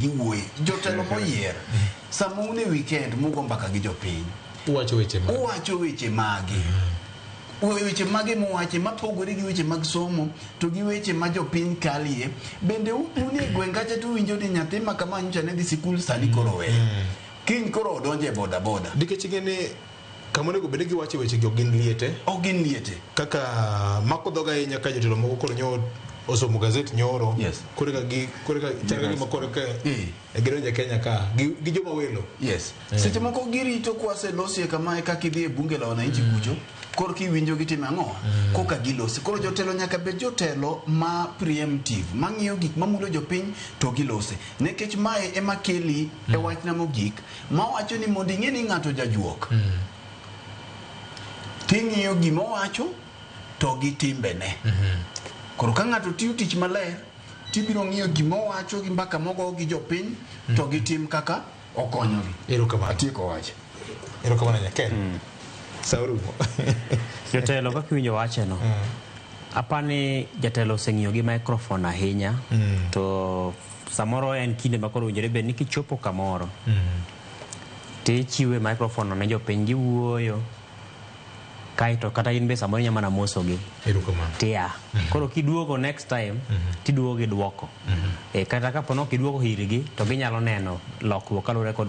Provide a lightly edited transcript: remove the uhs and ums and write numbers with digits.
Giwuoye. Jotelo moyier. Sama un e weekend mugo mbaka gi jopiny. Uwacho weche mage? Uwacho weche mage? Weche mage muwache mapogore gi weche mag somo to gi weche ma jopiny kalie. Bende un e gweng' kacha to uwinjo ni nyathi ma kama nyocha ne dhi sikul sani koro oweyo. Kiny koro odonjo e boda boda. Nikech ing'e ni kama onego bed ni giwache wechegi ok gin liete. Ok gin liete. Kaka mako dhoga ahinya ka jotelo moko koro nyo osomo gazet nyoro. Yes. Koro ka gi koro ka chal ka gima koro ka Eh. gidonjo e Kenya ka gi, gi joma welo. Yes. Seche moko girito kwaselosie kamae kaka idhi e bunge la wananchi kucho, koro kiwinjo gitime ang'o? Koka gilosi. Koro jotelo nyaka bed jotelo ma preemptive, mang'iyo gik mamulo jopiny to gilose. Nikech mae ema keli e wachna mogik, mawacho ni mondo ing'e ni ng'ato jajuok, ting'iyo gima owacho to gi timbene. Koro ka ng'ato tiyo tich maler, tibiro ng'iyo gima owacho gi mbaka mogo gi jopiny to gitim kaka okonyogi. Erokamano. Atieko wach. Erokamano Nyaken. Sa orumo. Jotelo kaka iwinjo wacheno. Apani jatelo oseng'iyo gi microphone ahinya. To samoro en kinde ma koro owinjore bed ni kichopo kamoro. Tichiwe microphone no ne jopiny giwuoyo. Kaeto kata in be samoro inya mana mosogi. Erokamano. Tia. Koro kiduogo next time, tiduogo gi duoko. Kata kapo ni ok iduogo irgi, to ginyalo neno lokruok kaluwore kod